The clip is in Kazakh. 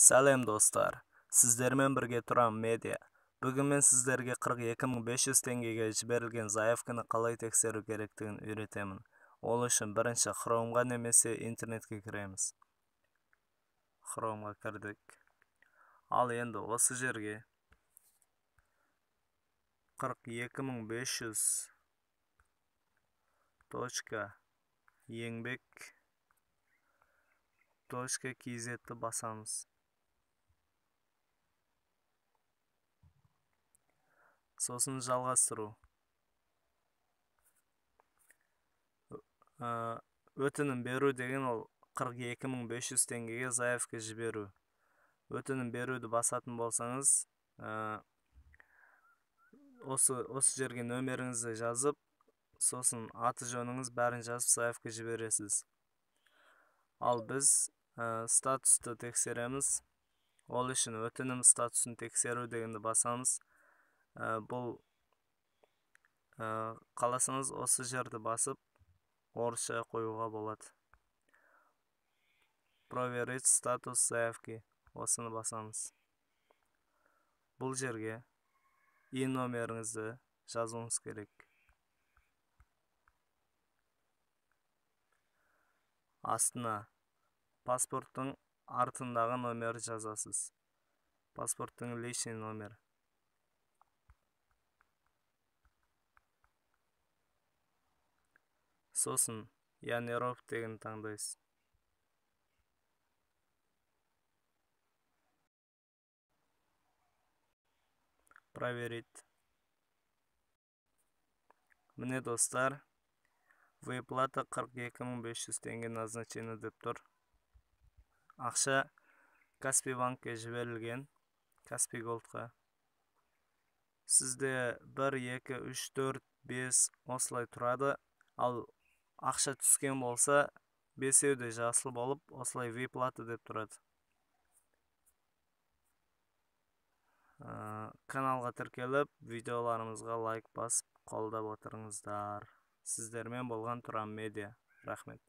Сәлем достар, сіздермен бірге Тұран Медиа. Бүгін мен сіздерге 42 500 теңгеге жіберілген заявканы қалай тексеру керектігін үйретемін. Ол үшін бірінші Chrome'ға немесе интернетке кіреміз. Chrome'ға кірдік. Ал енді осы жерге 42500 точка еңбек точка kz-ті басамыз. Сосын жалғастыру. Өтінім беру деген ол 42 500 теңгеге заявка жіберу. Өтінім беруді басатын болсаңыз, осы жерге нөмеріңізді жазып, сосын аты жөніңіз бәрін жазып заявка жібересіз. Ал біз статусты тексереміз. Ол үшін өтінім статусын тексеру дегенді басамыз. Бұл қаласаңыз осы жерді басып орысша қоюға болады. Проверить статус заявки, осыны басамыз. Бұл жерге и номеріңізді жазуыңыз керек. Астына паспорттың артындағы номерді жазасыз. Паспорттың личный номері. Сосын я не робот деген таңдайсыз. Проверить. Міне достар, выплата 42 500 теңге назначение деп тұр. Ақша Каспи банкке жіберілген, Каспи Голдқа. Сізде 1, 2, 3, 4, 5 осылай тұрады. Ал ақша түскен болса, бесеу де жасыл болып, осылай выплата деп тұрады. Каналға тіркеліп, видеоларымызға лайк басып, қолдап отырыңыздар. Сіздермен болған Тұран Медиа. Рахмет.